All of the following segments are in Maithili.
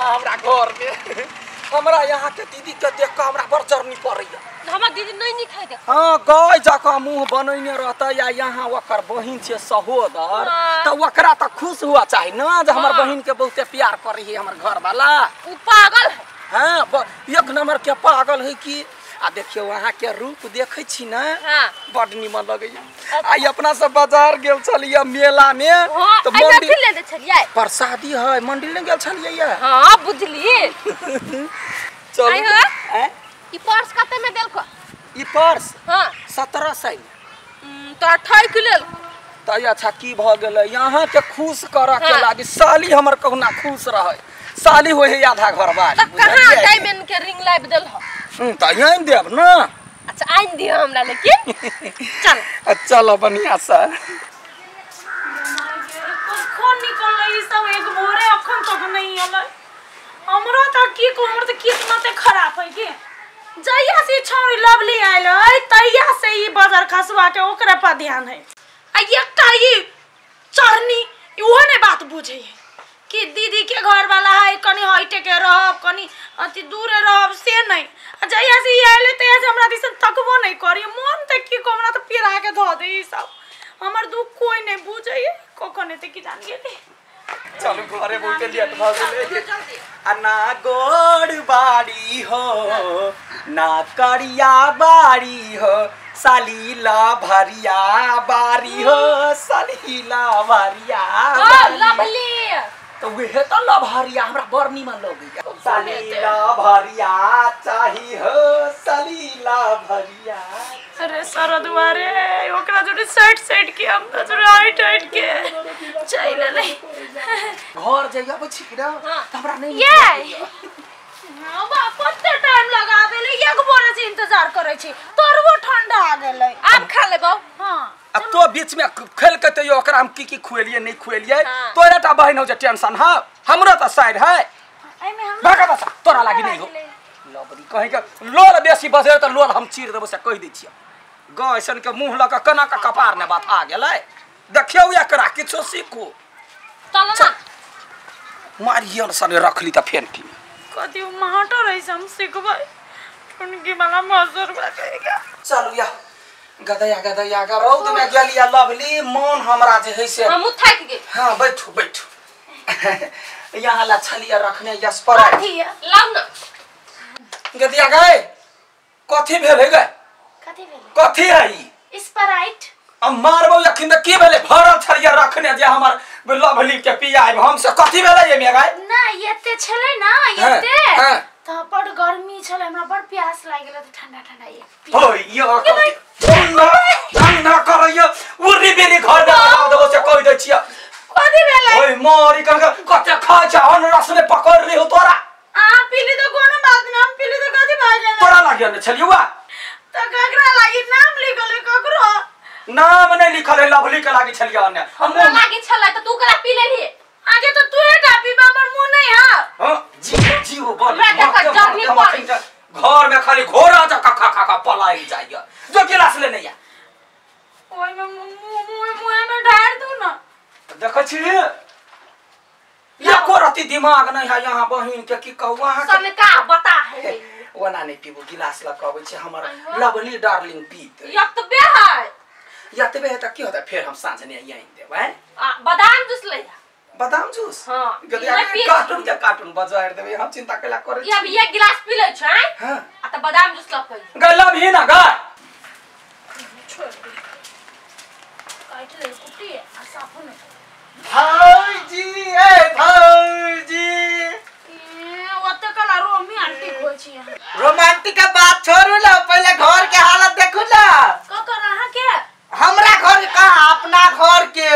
हमरा घर में हमरा यहाँ के दीदी के देख के हमरा बड़ जरनी पड़ैया। हमर दीदी नहीं नीक है देख। हां गाय जका मुंह बनैने रहतै या यहाँ ओकर बहिन छै सहोदर त ओकरा त खुश हुआ चाही ना जे हमर बहिन के बहुते प्यार करै है हमर घर वाला। उ पागल है। हां एक नंबर के पागल है कि आ देखियो वहां के रूप देखै छी ना बड निमन लगैया। आई अपना सब बाजार गेल छलियै मेला में त मंदिर ले छलियै प्रसादी है मंदिर ने गेल छलियै। हां बुझलिए। चल ई पर्स कते में देलको? ई पर्स हां 1700 में। त ठक लेल त अच्छा की भ गेलै यहाँ के खुश कर के लागी साली हमर कहुना खुश रहै साली होय है आधा घर वाली। त कहां डायमंड के रिंग लाइव देल हो? त आनि देब ना। अच्छा आनि दियो हमरा लेकिन चल चलो बढ़िया से। कखन निकललै ई सब एक भोरे अखन तक नहीं एलै। हमरो त की कहू हमर त किस्मते खराब है के जहिया से छौरी लवली आयल है तहिया से ई बाजार खसवा के ओकरा पर ध्यान है। आ एकटा ई चढ़नी इहो ने बात बुझे है कि दीदी के घर वाला है कनी हटे के रहब कनी अति दूरे रहब से नहीं। आ जहिया से ई आयल तहिया से हमरा दिसन तकबो नहीं करी मन त की कहू हमरा त पिरा के धऽ दे ई सब हमर दुख कोई नहीं बुझे है कखन एते की जान गेली। चलू घरे बहुते लेट भ गेलै। आ ना गोड़ बाड़ी हो ना करिया बाड़ी हो साली ला भरिया बारी हो साली ला भरिया लवली तो वह तो लभरिया हमरा बड़ निमन लगैया। साली ला भरिया चाही हो साली ला भरिया। अरे सरदुआ रे ओकरा जोड़े साइड साइड के हम तो जोड़े हाइट हाइट के चल नहीं घर जइया छी ना त हमरा नहीं ये हां बा कते टाइम लगा देले एक बोरे से इंतजार करै छी तोरबो ठंडा आ गेलै आब खा लेबौ। हां अब तो बीच में खेल के तैयो ओकरा हम की की खुएलिए नहीं खुएलिए तोरा टा बहिन हो जे टेंशन है हमरो त साइड है एमे हमरा भागा बस तोरा लागी नहीं हो लबरी कहि के लोल बेसी बजे त लोल हम चीर देबो से कहि दै छियै। गैसन के मुंह लऽ के कना के कपार ने बात आ गेलै देखियौ एकरा किछो सीखू चल ना मारियन सने रखली त फेन की कथी माटर है हम सीखबै उनकी वाला मजर बजेगा। चलू या गदया गदया गा रौद में गेलिया लवली मन हमरा जे है से हम थाक गेल। हां बैठू बैठू यहाँ ला छलिया रखने यस पर लाउ ना गदया गए कथी भेलै गए कथी भेलै कथी है ई स्प्राइट अब मारबौ अखिन त की भेलै भरल छलिया रखने जे हमर लवली के पियाब हम से कथी भेलै एमे गए ना एते छलै ना एते त बड़ गर्मी छलै हमरा बड़ प्यास लागि गेल त ठंडा ठंडा एक हो यो ठंडा ठंडा करैया उरी बेरी घर में लगा देबो से कहि दै छियै कथी भेलै ओइ मारी कन कते खाइ छ अनरस में पकड़ ली हो तोरा आ पीली त कोनो बात न हम पीली त कथी भऽ गेलै तोरा लाग्यो ने छलियौ त ककरा लागि नाम लिखल है ककरो नाम नहीं लिखल है लवली के लागि छलियै ने हमरा लागि छलै त तू करा पी लेली आगे त तू एटा पीबा हमर मुंह नहीं हा। हां जी जी हो बड़ घर में खाली घोड़ा जका खा खा खा पलाई जाइए जो गिलास लेने या ओइ में मुंह मुंह में ढार दू ना देखै छी एको रति दिमाग नहीं है यहाँ बहिन के की कहू अहाँ सनका बता है ओना नहीं पीबू गिलास ल के अबै छै हमर लवली डार्लिंग पीत यतबे है यतबे है त की होतै फेर हम साँझ ने आनि देबै आ बादाम जूस ले बादाम जूस हां कार्टून के कार्टून बजार देबै हम चिंता केला करै छी अभी एक गिलास पी लै छै हां आ त बादाम जूस ल के गै लवही ना गै छोड़ दे काट ले कुटी आ साफो नहीं भौजी ए भौजी ए ओते कला रोमांटिक होय छी रोमांटिक के बात छोड़ू ना पहले घर के हालत देखू ना ककर अहाँ के हमरा घर के कहा अपना घर के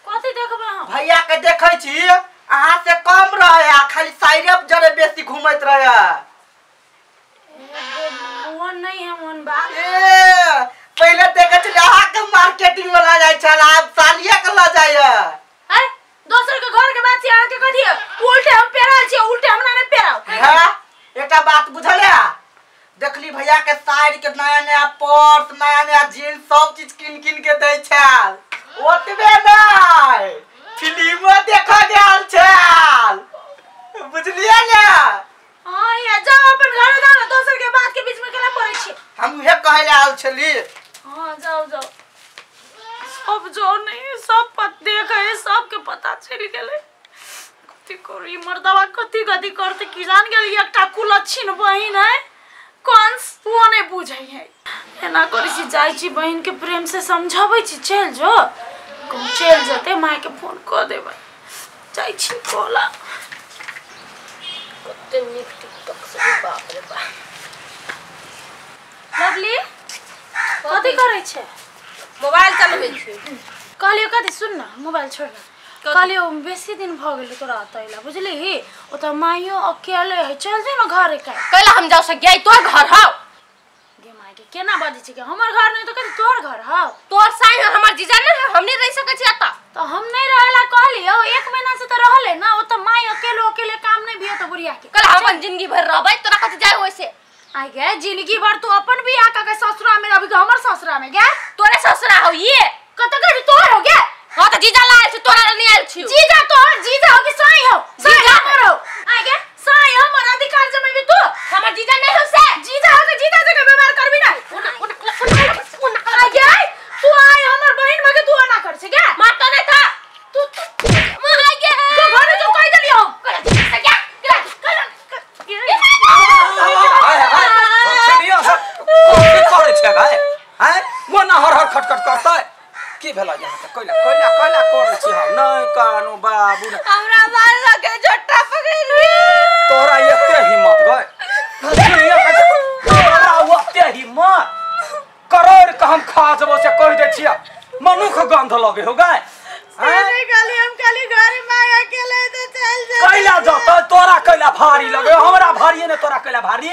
कथी देखबै हम भैया के देखै छी अहाँ से कम रहे आ खाली साइरे जरे बेसी घुमैत रहे मोहन नहीं है मोहन बात ए पहले देखै छी अहाँ के मार्केटिंग वाला जाय छल आब सालिया के ल जाय है दोसर के घर के बात छी अहाँ के कथी उल्टे हम पेराल छी उल्टे हमरा नहीं पेराव हां एकटा बात बुझलिया देखली भैया के साड़ी के नया नया पर्स नया नया जींस सब चीज किन किन के दै छल ओतबे नहीं फिल्मो देखा गेल छल बुझलिए। सुनलिए ने। हां या जाओ अपन घर जाओ ना, दोसर के बात के बीच में केना पड़ै छी। हम उहे कहै ले आयल छली। हां जाओ जाओ, सब जो नहीं सब पत देखे सबके पता चलि गेलै। कथी करू ई मर्दवा कथी कथी करते की जान गेल। एकटा कुलच्छिन बहिन है कंस, वो नहीं बुझै है। एना करै छी जाइ छी बहिन के प्रेम से समझाबै छी, चलि जो कहूँ चलि जेतै, माय के फोन कऽ देबै। जाइ छी कोला। कते नीक टिकटॉक से, बाप रे बाप। लवली कथी करै छै? मोबाइल चलबै छी। कहलियौ कथी सुन न, मोबाइल छोड़ न। कहलियौ बेसी दिन भऽ गेलै तोरा ओतऽ अयला बुझलिही, ओतऽ माइयो अकेले है, चल जो न घरे। कैला हम जाउ सकियै? तोर घर हौ। गे माय के केना बजै छै के हमर घर नहीं तो कथी तोर घर हौ? तोर साई हमर जीजा ने है, हम नहीं रह सकै छी एतऽ। तो हम नहीं रहेला कहलियौ, एक महीना से तो रहले ना। ओतऽ माय अकेले अकेले काम नहीं भी तो बुढ़िया के। कल हम अपन जिंदगी भर रहबै, तोरा कथी जाय ओइसे? आइ गे जिंदगी भर तू अपन बियाह कऽ के ससुरा में रहबी हमर ससुरा में गे? तोरे ससुरा हौ ये। कतऽ गई तोर हो गे? हां त जीजा ला आयल छी, तोरा नहीं आयल छी। जीजा तोहर जीजा हो कि साई हो? साई हमर हो। आइ गे साई हमर अधिकार जमेबी तू? हमर जीजा नहीं हो से। जीजा हो त जीजा जगह व्यवहार करबी ना। ओना ओना ओना आइ गे तू आइ हमर बहिन मगे तू ओना कर छै गे? मार तो नहीं था तू मार गे जो घरे जो कहि देलियौ हम। कर हाय हाय सुनियो सब की करै छै भाई? हैं मोना हर हर खटखट करतै की भेला यहाँ त? कैला कैला कैला करै छी हम? नहीं कानू बाबू ने हमरा मार लगे झट्टा पकड़ ली। तोरा एते हिम्मत गए? सुनियो तोरा ओते हिम्मत करोड़ के हम खा जबो से कहि दै छियै, मनुख गंध लगे हो गए। नहीं खाली हम खाली घर में अकेले तो चल जा। कैला जतै तोरा कैला भारी लगे, हमरा भारी ने तोरा कैला भारी।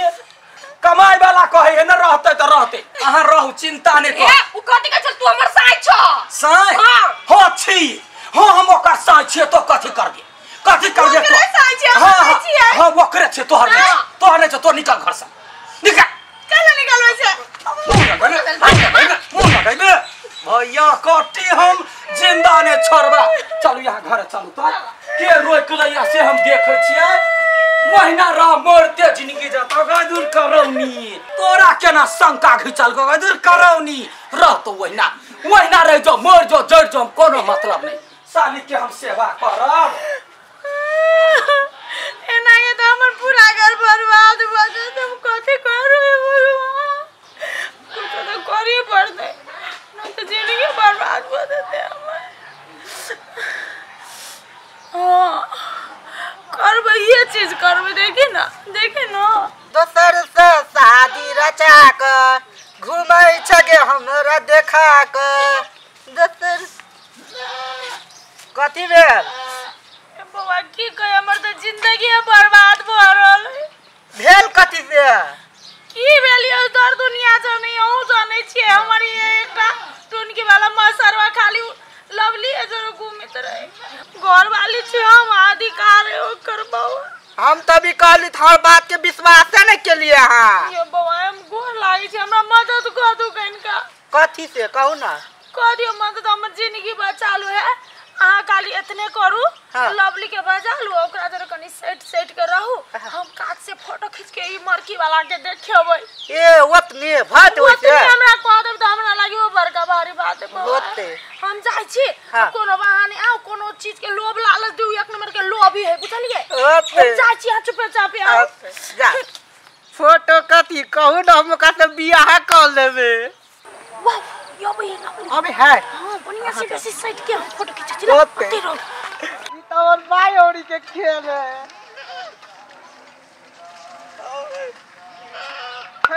कमाई वाला कहे है न रहते त रहते, अहाँ रहू चिंता नहीं कर। ए उ कथि कहै छल तू हमर साई छ? साई हो छी हो, हम ओकर साई छियै तो कथि करबे? कथि करबे तो? साई छियै, हां हां ओकरे छै, तोहर नहीं तोहर नहीं छै, तो निकल घर से निकल। कैला निकलबै छै? मुंह लगैबे मुंह लगैबे भैया कटी हम जिंदा ने छोड़बा। चलू यहाँ घर चलू तो के रोक लैया से हम देखै छियै। महीना रह मरते जिंदगी जाता गदुर करौनी। तोरा केना शंका घिचल गदुर करौनी। रह तो वहिना वहिना रह जो, मर जो जड़ जो, कोनो मतलब नहीं। साली के हम सेवा करब। एना के तो हमर पूरा घर बर्बाद भ गेल। हम कथी करबै भगवान? कुछ तो करिए पड़तै नहीं तो जिंदगी बर्बाद भ जेतै हमर। हां करबै ये चीज करबै, देखी ना देखी ना। दोसर से शादी रचा के घुमै छै गे हमरा देखा के। दोसर कथी भेल? बौआ की कहे हमर तो जिंदगी बर्बाद भ रहल है। भेल कथी से? की भेल यौ दर दुनिया जानै अहूँ जानै छियै। हमर एकटा टुनकी वाला मसरवा खाली लवली है जो घूमत रहे। घर वाली छी हम अधिकार है ओकर बौआ। हम तभी कहली हर बात के विश्वास नहीं के लिए अहाँ। ये बौआ हम गोर लागै छी, हमरा मदद कर दू कनिका। कथी से कहू ना? कह दियौ मदद, हमर जिंदगी बचा लू है। अहाँ खाली एतने करू। हाँ। लवली के बजा लू, ओकरा जरा कनी सेट सेट के रहू। हम काज से फोटो खींच के ई मरकी वाला के देखेबै। ए ओतने भात होय ओतने हमरा कह देब त हमरा लागी ओ बड़का भारी बात है। ओते हम जाइ छी। हाँ। कोनो बहाने आउ, कोनो चीज के लोभ लालच दिउ, एक नंबर के लोभी है बुझलियै। ओते हम जाइ छी, अहाँ चुपे चापे आउ। जा फोटो कथी कहू ना, हम ओकरा से बियाह कर लेबै। वाह यो बहिन अबे है। हां बढ़िया से बेसी साइड के हम फोटो खींच छी ना। ओते रहो। ई त और my औरी के खेल है।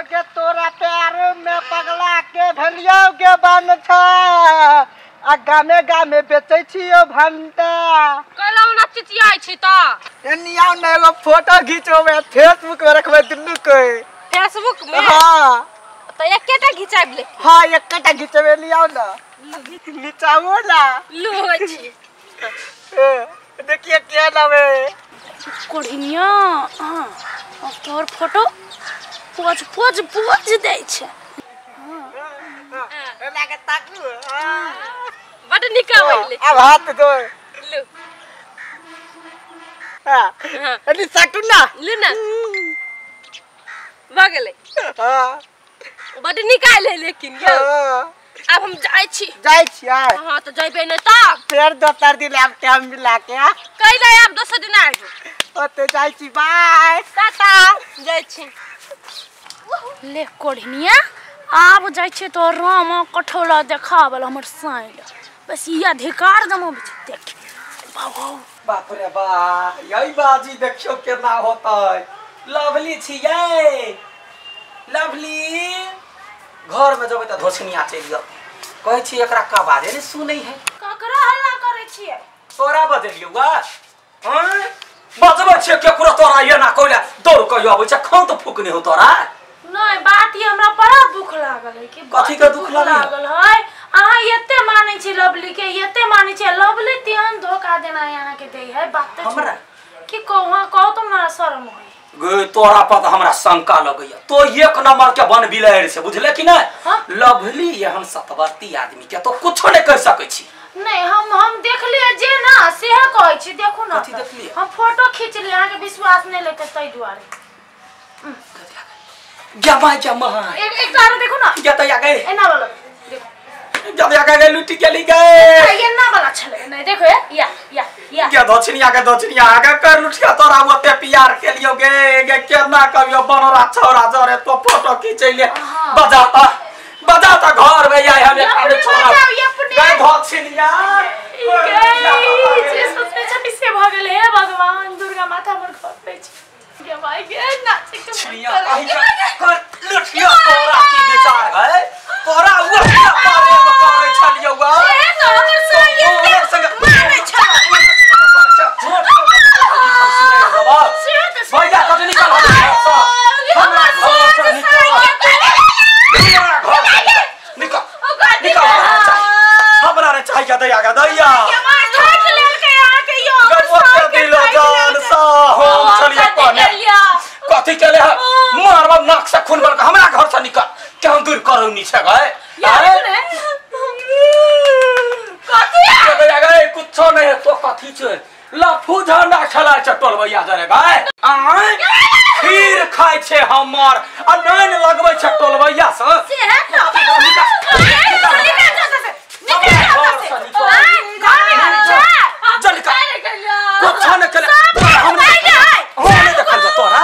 के तोरा प्यार में पगला के भेलियो के बन छा, आ गामे गामे बेचै छियो भंटा। कैला ओना चिचियाइ छी त? एनी आउ ने एगो फोटो घिचोबै फेसबुक में रखबै दुनू के। फेसबुक में? हां त एकेटा घिचाबि ले। हां एकेटा घिचेबै, लियाउ ना घिचाबो ना। लू होइ छी। देखिए क्या नामे कोढ़िनिया। हां अब तोहर फोटो पोज पोज पोज दै छै। एना के ताकू बड नीक आबै। अब हाथ दो लू। हां अरे साटू ना ले ना भ गेलै। हां बड निकाल है लेकिन यौ। अब हम जाइ छी। जाइ छी। हां त जइबे नै तब फेर दोसर दिन आब टाइम मिला के कैला आब दोसर दिन आबि ओते जाइ छी। बाय टाटा जाइ छी। ले कोढ़निया आब जाइ छी तो राम कठौला देखावल हमर साइल बस ई अधिकार जमा देख। बाबू बाप रे बा यही बाजी देखियो केना होतै। लवली छियै लवली घर में जबै त धोसनिया चलि जाउ। कहै छी एकरा का बाजे ने सुनै है। ककरा हल्ला करै छियै? तोरा बजलियौ वा हैं बजबै छियै केकरो तोरा एना कोइला दौड़ कहियो अबै छै खान त फूकने हो तोरा। नहीं बात ई हमरा बड़ा दुख लागल है कि कथी के दुख लागल है? अहाँ एते मानै छी लवली के एते मानै छी लवली तेहन धोखा देना यहाँ के दे है बात त हमरा की कहू। हां कहू तो हमरा शर्म होय गे तोरा पर हमरा शंका लगैया। तो एक नंबर के बन बिलाड़ छै बुझले कि नहीं? हाँ? लवली एहन सतवर्ती आदमी के तो कुछो नहीं कर सकै छी। नहीं हम देखलिए जे ना सेहे कहै छी। देखू ना हम फोटो खींच लिए अहाँ के विश्वास नहीं लेके तै दुआरे। जमा जमा एक एक तार देखो ना या त या गए एना वाला देखो जब या गए लुटी गेली गए एना वाला छले नहीं देखो या या या क्या दक्षिणिया के दक्षिणिया आगे कर लुटिया तोरा ओते प्यार के लियो गे गे केना कहियो बनरा छौरा जरे तो फोटो खींचैले बजाता बजाता घर में आय हम एक छोरा गए दक्षिणिया गए जे सोचने छली से भ गेलै। हे भगवान दुर्गा माता हमर घर पे छी गे भाई गे नाचे के कर लुटिया तोरा की विचार है तोरा ओते प्रेम करै छलियौ गा से तो हमर संग मानै छल। भैया कत निकल हमरा घर से निकल हमरा घर निकल निकल हमरा रे चाहिए दैया गा दैया कथी केले है मारब नाक से खून बरक हमरा घर से निकल केहन दूर करौनी छै गए कथी गए गए कुछो नहीं है तो कथी छै लफू झंडा खेलाय छै टोलबैया जरे गए आय खीर खाय छै हमर आ नैन लगबै छै टोलबैया से से है तो निकल कुछो नहीं केले हम नहीं देखल जो तोरा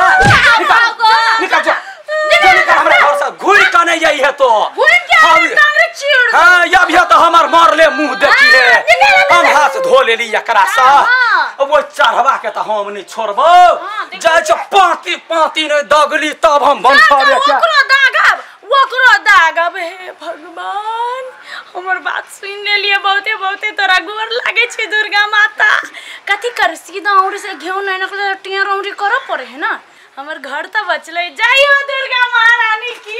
निकल निकल जो निकल हमरा घर से घुर के नहीं आई है तो हां या भी तो हमर मारले मुंह देखी है हम हाथ धो लेली एकरा से वो चढ़वा के त हम नहीं छोड़बो जाय छ पाती पाती नहीं दगली तब हम बन खाबे के ओकरो दागब ओकरो दागब। हे भगवान हमर बात सुन लेलिए बहुते बहुते तोरा गोर लागे छै दुर्गा माता। कथी कर सीधा औरी से घेउ नहीं निकले टेर औरी करऽ पड़े है ना। हमर घर त बचलै। जय हो दुर्गा महारानी की।